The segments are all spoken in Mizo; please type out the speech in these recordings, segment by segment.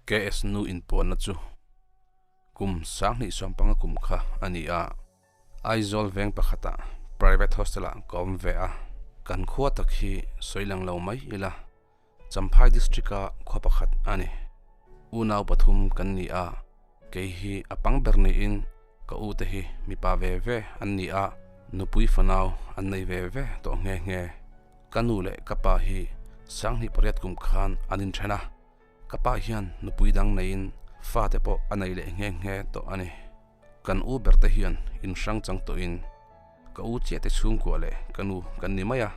KS nu inpuanna chu kum 2015 kum kha a ni a. Aizawl veng pakhata private hostel-ah ka awm ve a. Kan khua tak hi sawi lang lo mai ila, Champhai district-a khua pakhat a ni. Unau pathum kan ni a, kei hi a pang ber niin ka u te hi mipa ve ve an ni a, nupui fanau an nei ve ve tawh nghe nghe. Ka nu leh ka pa hi 2008 kum khan an inthen a, ka pa hian nupui dang neiin fate pawh a nei leh nghe nghe tawh a ni. Kan u ber te hian in hrang chang tawhin ka u chiah te chhungkua leh ka nu kan ni mai a,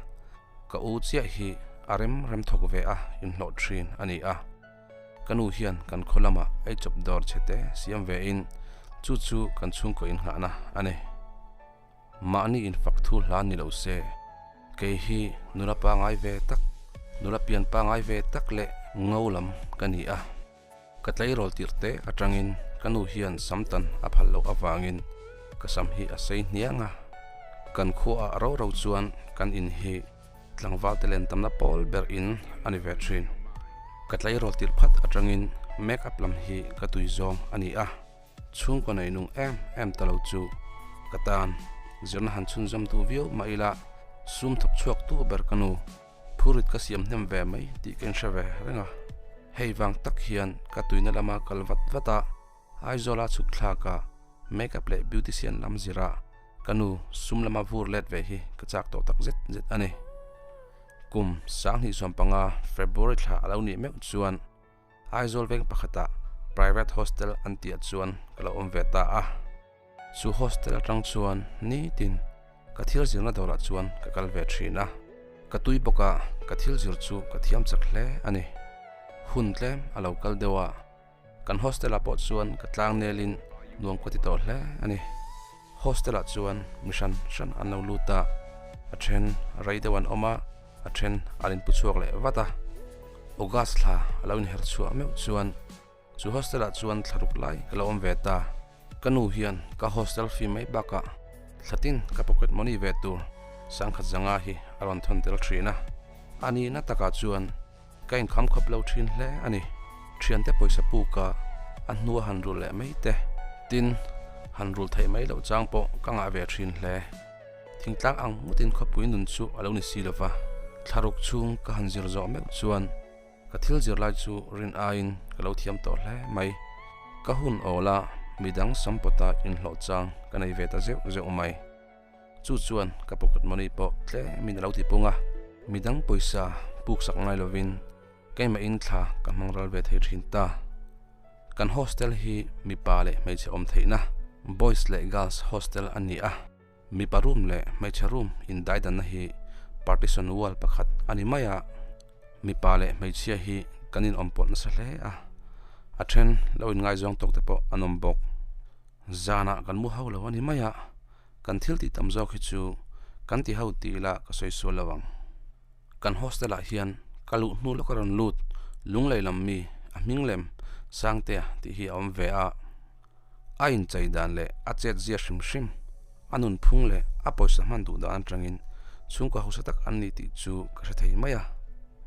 ka u chiah hi a rem rem thawk ve a inhlawh thin a ni a. Ka nu hian kan khaw lamah eichawp dawr chhe te siam ve in chu chu kan chhungkaw innghahna a ni. Mahni infak thu hla ni lo se, kei hi nula pangai ve tak, nula pian pangai ve tak leh ngo lam ka ni a. Ka tleirawl tirh te atangin ka nu hian sam tan a phal loh avangin ka sam hi a sei hniang a. Kan khuaah ro ro chuan kan in hi tlangval te len tamna pawl ber in a ni ve thin. Ka tleirawl tirh phat atangin make up lam hi ka tui zawng a ni a. Chhungkaw nei nung em em ta lo chu ka tan zirna han chhunzawm duh viau mah ila sum thawk chhuak tu ber ka nu phurit ka siam hnem ve mai tih ka inhre ve reng a. Hei vang tak hian ka tuina lama kal vat vat a, Aizawla chhuk thlaka make up leh beautician lam zira ka nu sum lama vur let ve hi ka chak tawh tak zet zet a ni. Kum 2015 February thla a lo nih meuh chuan Aizawl veng pakhatah private hostel an tih ah chuan ka lo awm ve ta a. Chu hostel atang chuan nitin ka thil zirna dawrah chuan ka kal ve thin a. Ka tui bawk a, ka thil zir chu ka thiam chak hle a ni. Hun tlem a lo kal deuh a, kan hostel ah pawh chuan ka tlang nelin nuam ka ti tawh hle a ni. Hostel ah chuan mi hran hran an lo lut a, a then rei deuh an awm a, a then an inpu chhuak leh vat a. August thla a lo inher chhuah meuh chuan chu hostel ah chuan thla ruk lai ka lo awm ve ta. Ka nu hian ka hostel fee mai bakah thla tin ka pocket money ve tur sangkhat zanga hi a rawn thawn tel thin a. A nihna takah chuan ka inkham khawp lo thin hle a ni. Thiante pawisa puka a hnua han rul leh mai te, tin han rul theih mai loh chang pawh ka ngah ve thin hle. Thingtlang ang ngawtin khawpui nun chu a lo ni si lova, thlaruk chhung ka han zir zawh meuh chuan ka thil zir lai chu rin aiin ka lo thiam tawh hle mai. Ka hun awl a, midang sampawta inhlawh chang ka nei ve ta zeuh zeuh mai. Chu chuan ka pocket money pawh tlemin a lo ti pung a, midang pawisa puksak ngai lovin keimah-in thla ka hmang ral ve thei thin ta. Kan hostel hi mipa leh hmeichhe awm theihna, boys leh girls hostel a ni a. Mipa room leh hmeichhe room indaidanna hi partition wall pakhat a ni mai a, mipa leh hmeichhia hi kan inawm pawlh nasa hle a, a then lo inngaizawng tawk te pawh an awm bawk. Zanah kan mu ho lo a ni mai a, kan thil tih tam zawk hi chu kan ti ho tih ila ka sawi sual lo ang. Kan hostel ah hian ka luh hnu lawk a rawn lut Lunglei lam mi a hming lem Sangtea tih hi a awm ve a. A inchei dan leh a chet zia hrim hrim, a nunphung leh a pawisa hman duh dan atangin chhungkaw hausa tak an ni tih chu ka hre thei mai a.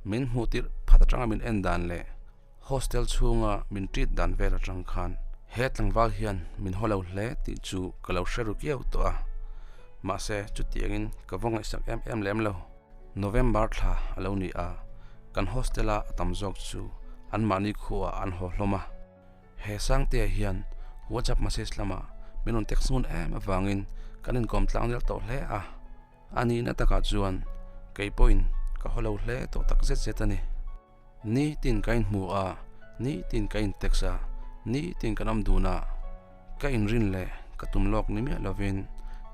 Min hmuh tirh phat atanga min en dan leh hostel chhunga min treat dan vel atang khan he tlangval hian min haw lo hle tih chu ka lo hre ru kiau tawh a. Mahse chutiangin ka va ngaihsak em em lem lo. November thla a lo ni a, kan hostel-a a tam zawk chu anmahni khuaah an haw hlawm a. He Sangtea hian WhatsApp message lamah min rawn text ngun em avangin kan inkawm tlang nel tawh hle a. A nihna takah chuan kei pawhin ka haw lo hle tawh tak zet zet a ni. Nitin ka inhmu a, nitin ka in text a, nitin kan awm dun a. Ka inrin leh ka tum lawk ni miah lovin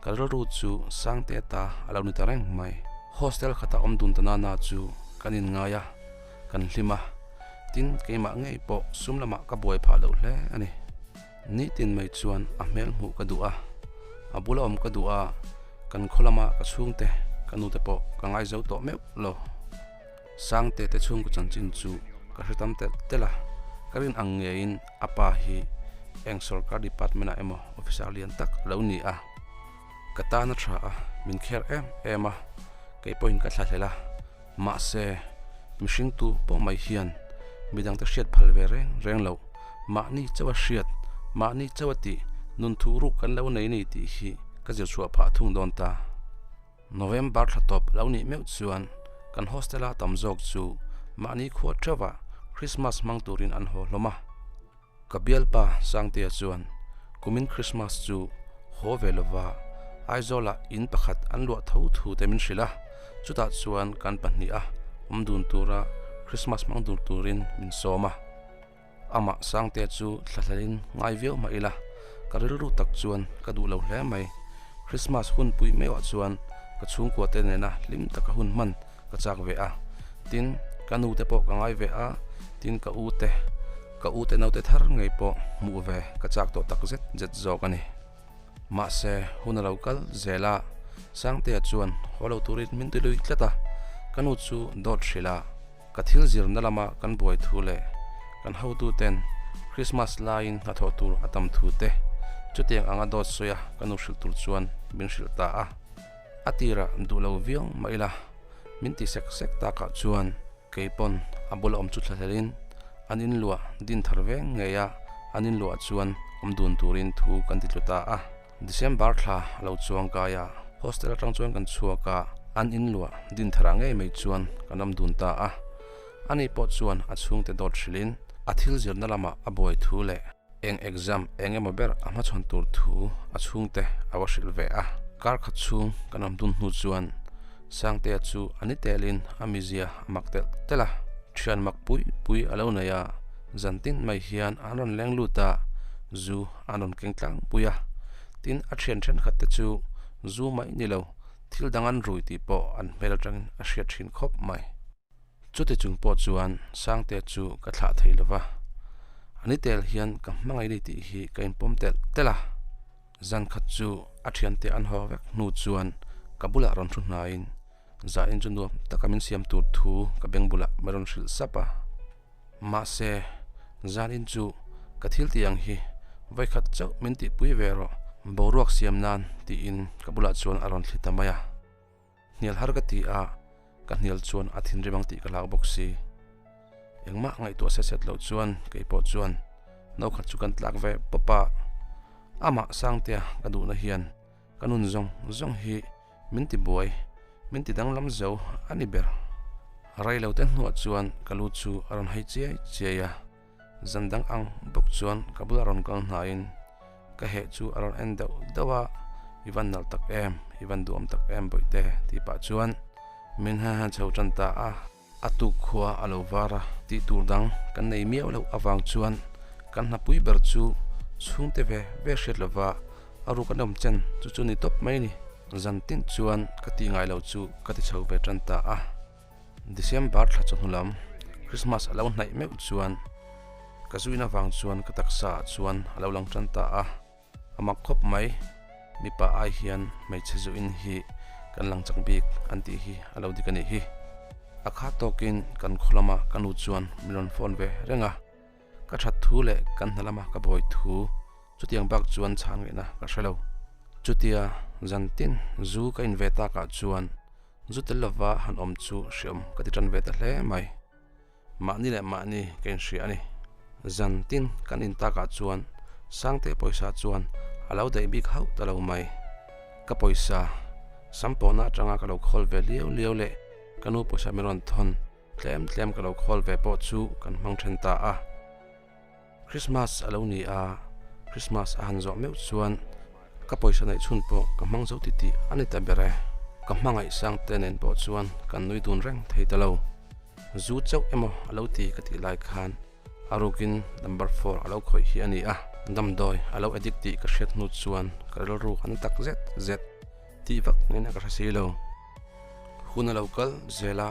ka rilru chu Sangtea ta a lo ni ta reng mai. Hostel khata awm dun ta nana chu kan inngai a, kan hlim a. Tin, keimah ngei pawh sum lamah ka buai phah loh hle a ni. Nitin mai chuan a hmel hmuh ka duh a, a bula awm ka duh a, kan khaw lama ka chhungte, ka nute pawh ka ngaizo tawh meuh lo. Sangte te chhungkaw chanchin chu ka hre tam telh telh a, ka rin ang ngeiin a pa hi eng sorkar department ah emaw officer lian tak a lo ni a. Ka tan a tha a, min kher em em a, kei pawhin ka thlahlel a. Mahse, mihring tu pawh mai hian Midangte hriat phal ve reng reng loh, mahni chauha hriat, mahni chauha tih nun thuhruk kan lo nei ni tih hi ka zir chhuah phah thung dawn ta. November thla tawp lo nih meuh chuan kan hostel-a tam zawk chu mahni khua theuhah Christmas hmang turin an haw hlawm a. Ka bialpa Sangtea chuan kumin Christmas chu haw ve lova Aizawlah in pakhat an luah tho thu te min hrilh a, chutah chuan kan pahniha awm dun tura Christmas hmang dur turin min sawm a. Amah Sangtea chu thlahlelin ngai viau mah ila ka rilru tak chuan ka duh lo hle mai. Christmas hun pui meuhah chuan ka chhungkua te nena hlim taka hun hman ka chak ve a, tin ka nu te pawh ka ngai ve a, tin ka u te, ka u te naute thar ngei pawh hmuh ve ka chak tawh tak zet zet zawk a ni. Mahse hun a lo kal zel a, Sangtea chuan haw lo turin min ti lui tlat a, ka nu chu dawt hrilh a, ka thil zirna lama kan buai thu leh kan hotu ten Christmas laiin hnathawh tur a tam thu te chutiang anga dawt sawi a ka nu hrilh tur chuan min hrilh ta a. A tirah duh lo viau mah ila, min ti sek sek takah chuan kei pawn a bula awm chu thlahlelin an inluah din thar veng ngei a, an inluah chuan awm dun turin thu kan ti tlu ta a. December thla a lo chuang kai a, hostel atang chuan kan chhuak a, an inluah din tharah ngei mai chuan kan awm dun ta a. Ani pawh chuan a chhungte dawt hrilhin a thil zirna lamah a buai thu leh, Eng exam eng emaw ber a hmachhawn tur thu a chhungte a va hrilh ve a. Kar khat chhung kan awm dun hnu chuan Sangtea chu a ni telin a mizia a mak telh telh a. Thian mak pui pui a lo nei a, zan tin mai hian an rawn leng lut a, zu an rawn keng tlangpui a. Tin, a thian thenkhat te chu zu mai ni lo, thil dang an rui tih pawh an hmel atangin a hriat thin khawp mai. Chuti chung pawh chuan Sangtea chu ka thlah thei lo va, a ni tel hian ka hmangaih ni tih hi ka inpawm telh telh a. Zan khat chu a thiante an haw vek hnu chuan ka bulah rawn thu hnaiin zain chu nuam taka min siam tur thu ka beng bulah min rawn hrilh sap a. Mahse, zanin chu ka thil tih ang hi vawikhat chauh min tihpui ve rawh, boruak siam nan tiin ka bulah chuan a rawn thli ta mai a. Hnial har ka ti a, ka hnial chuan a thinrim ang tih ka hlak bawk si. Engmah ngaihtuah set set loh chuan kei pawh chuan no khat chu kan tlak ve pawp a, amah Sangtea ka duhna hian ka nun zawng zawng hi min ti buai, min ti danglam zo a ni ber. Rei lo te hnuah chuan ka lu chu a rawn hai chiai chiai a, zan dang ang bawk chuan ka bulah rawn kal hnaiin ka heh chu a rawn en deuh deuh a, I van nalh tak em, i van duhawm tak em bawihte tih pah chuan min han han chho tan ta a. A tuk khua a lo var a, tih tur dang kan nei miau loh avang chuan kan hnapui ber chu chhungte ve ve hriat lova a ruk an awm chen chu chu ni tawp mai ni. Zan tin chuan ka tih ngai lo chu ka ti chho ve tan ta a. December thla chawhnu lam Christmas a lo hnaih meuh chuan ka zuina vang chuan ka taksa ah chuan a lo lang tan ta a, a mak khawp mai, mipa ai hian hmeichhe zuin hi kan lang chak bik an tih hi a lo dik a nih hi. A khat tawkin kan khaw lama ka nu chuan min rawn phone ve reng a, ka that thu leh kan hna lama ka bawi thu chutiang bak chuan chhan ngaihna ka hre lo. Chutia zan tin zu ka in ve takah chuan Zu tel lova han awm chu hriawm ka ti tan ve ta hle mai. Mahni leh mahni ka inhria a ni. Zan tin kan in takah chuan Sangte pawisa chuan a lo daih bik hauh ta lo mai. Ka pawisa sam pawhna atanga ka lo khawl ve liau liau leh ka nu pawisa min rawn thawn tlem tlem ka lo khawl ve pawh chu kan hmang then ta a. Christmas a lo ni a, Christmas a han zawh meuh chuan ka pawisa neih chhun pawh ka hmang zo titih a ni ta ber e. Ka hmangaih sang te nen pawh chuan kan nui dun reng thei ta lo. Zu chauh emaw a lo ti ka tih lai khan a rukin number four a lo khawih hi a ni a, damdawi a lo addict tih ka hriat hnu chuan ka rilru a na tak zet zet tih vak ngeiin a ka hre si lo. Hun a lo kal zel a,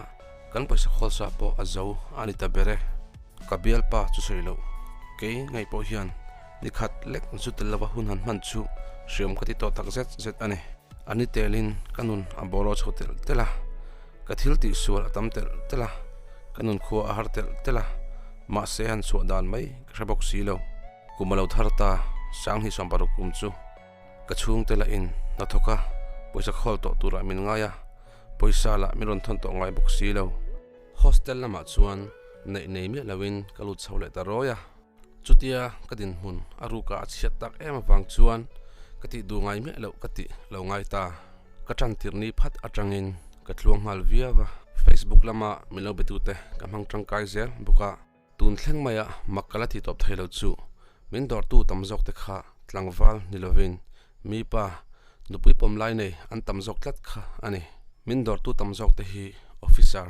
kan pawisa khawlsa pawh a zo a ni ta ber e. Ka bialpa chu sawi loh, kei ngaih pawh hian ni khat lek zu tel lova hun han hman chu hriam ka ti tawh tak zet zet a ni. A ni telin ka nun a bawraw chho telh telh a, ka thil tih sual a tam telh telh a, ka nun khua a har telh telh a, mahse han chhuah dan mai ka hre bawk si lo. Kum a lo thar ta, Sanghnih 60 kum chu. Ka chhungte lah in hnathawk a, pawisa khawl tawh turah min ngai a, pawisa lah min rawn thawn tawh ngai bawk si lo. Hostel lamah chuan Neih nei miah loin ka lut chho leh ta rawi a. Chutia ka dinhmun a ruka a chhiat tak em avang chuan ka tih duh ngai miah loh ka tih lo ngai ta. Ka tan tirh ni phat atangin ka tluang nghal viau a. Facebook lama min lo betute ka hmang tangkai zel bawk a. Tun thleng maia mak ka la ti tawp thei lo chu min dawrtu tam zawk te kha tlangval ni lovin mipa nupui pawm lai nei an tam zawk tlat kha a ni. Min dawrtu tam zawk te hi officer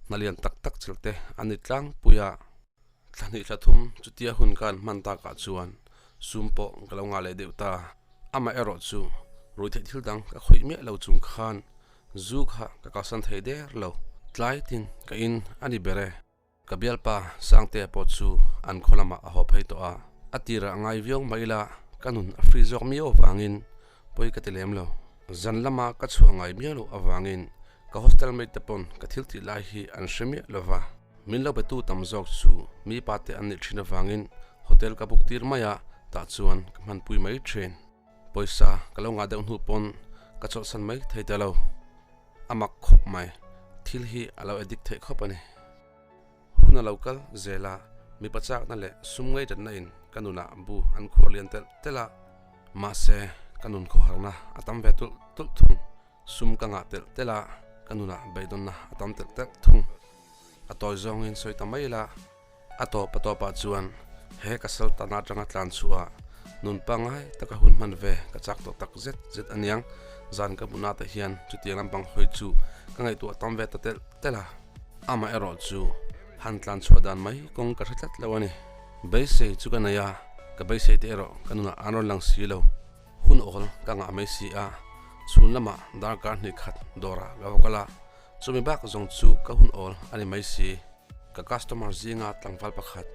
hna lian tak tak chelh te an ni tlangpui a. Thla hnih thla thum chutia hun ka an hman takah chuan sum pawh ka lo ngah leh deuh ta. Amaherawh chu ruihtheih thil dang ka khawih miah lo chung khan zu kha ka kalsan thei der lo. Tlai tin ka in a ni ber e. Ka bialpa Sangtea pawh chu an khaw lamah a haw phei tawh a, a tirah ngai viau mah ila ka nun a free zawk miau avangin pawi ka ti lem lo. Zan lama ka chhuah ngai miau loh avangin ka hostel mate te pawn ka thil tih lai hi an hre miah lo va, min lo betu tam zawk chu mi pa te an nih thin avangin hotel ka book tir mai a, tah chuan ka hmanpui mai thin. Pawisa ka lo ngah deuh hnu pawn ka chawlhsan mai thei ta lo. A mak khawp mai, thil hi a lo addict theih khawp a ni. Hun a lo kal zel a, mipa chakna leh sum ngaidatna in ka nunah bu an khuar lian telh telh a, mahse ka nun khawharna a tam ve tulh tulh thung. Sum ka ngah telh telh a, ka nunah beidawnna a tam telh telh thung. A tawi zawngin sawi ta mai ila, a tawp a tawpah chuan he ka saltana atanga tlan chhuah nun pangngai taka hun hman ve ka chak tawh tak zet zet aniang. Zan ka hmuhna te hian chutiang lampang hawi chu ka ngaihtuah tam ve ta telh telh a. Amaherawh chu han tlan chhuah dan mai kawng ka hre tlat lo a ni. Beisei chu ka nei a, ka beisei te erawh ka nunah an rawn lang si lo. Hun awl ka ngah mai si a, chhun lamah darkar hnih khat dawrah ka va kal a, chumi bak zawng chu ka hun awl a ni mai si. Ka customer zinga tlangval pakhat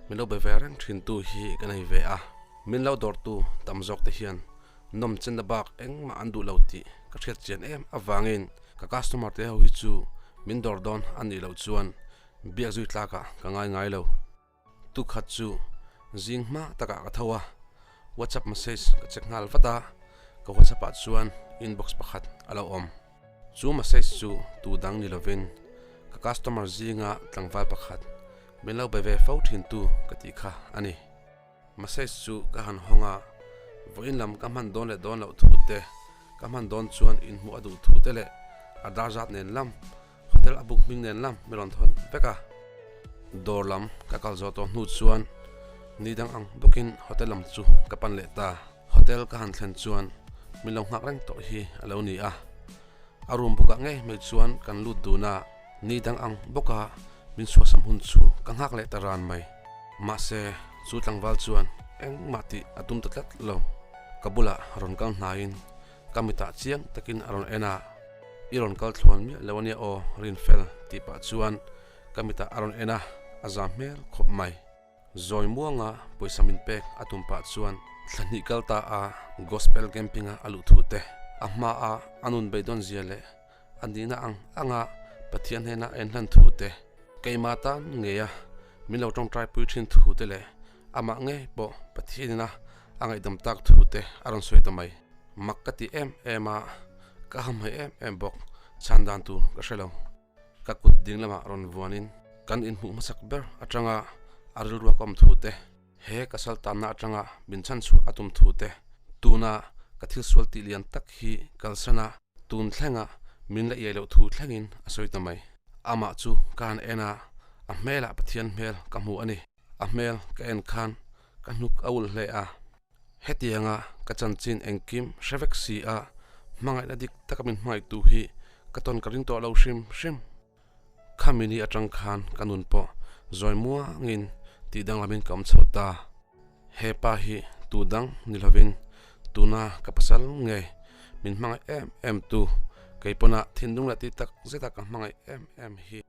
min lo be ve reng thin tu hi ka nei ve a, min lo dawrtu tam zawk te hian nawm chenna bak engmah an duh lo tih ka hriat chian em avangin ka customer te ho hi chu min dawr dawn a nih loh chuan biak zui tlakah ka ngai ngai lo. Tukhat chu zing hma takah ka tho a, WhatsApp message ka check nghal vat a, ka WhatsApp ah chuan inbox pakhat a lo awm. Chu message chu tu dang ni lovin ka customer zinga tlangval pakhat min lo be ve fo thin tu ka tih kha a ni. Message chu ka han hawng a, vawiin lam ka hman dawn leh dawn loh thu te, ka hman dawn chuan inhmuh a duh thu te leh a dar zat nen lam Hotel a buk hming nen lam mi rawn thawn vek a, dawr lam ka kal zawh tawh hnu chuan ni dang ang bawkin hotel lam chu ka pan leh ta. Hotel ka han thlen chuan min lo nghak reng tawh hi a lo ni a, a room bukah ngei mai chuan kan lut dun a, ni dang ang bawka min suasam hun chu ka nghak leh ta ran mai. Mahse chu tlangval chuan engmah tih a tum ta tlat lo, ka bulah rawn kal hnaiin ka mitah chiang takin a rawn en a. I rawn kal thluan miah lo ania aw Rinfel tih pah chuan ka mitah a rawn en a, a za hmel khawp mai. Zawi muanga pawisa min pek a tum pah chuan thla hnih kal ta a Gospel Camping a a luh thu te, a hma a a nun beidawn zia leh a nihna ang anga Pathian hnena a inhlan thu te, keimah tan ngeia min lo tawngtai pui thin thu te leh amah ngei pawh Pathianina a ngaihdam tak thu te a rawn sawi ta mai. Mak ka ti em em a, ka hamhaih em em bawk, chhan dan tur ka hre lo. Ka kut ding lamah rawn vuanin kan inhmuh hmasak ber atanga a rilruak awm thu te, he ka sal tanna atanga min chhan chhuah a tum thu te, tuna ka thil sual tih lian tak hi kalsana tun thlenga min la iai loh thu thlengin a sawi ta mai. Amah chu ka han en a, a hmelah Pathian hmel ka hmu a ni. A hmel ka en khan ka hnuk a ulh hle a. Hetianga ka chanchin engkim hre vek si a, hmangaihna dik taka min hmangaihtu hi ka tawn ka ring tawh lo hrim hrim. Khami ni atang khan ka nun pawh zawi muangin tih danglamin ka awm chho ta. He pa hi tu dang ni lovin tuna ka pasal nge min hmangaih em em tu, kei pawna thinlung leh tih tak zeta ka hmangaih em em hi.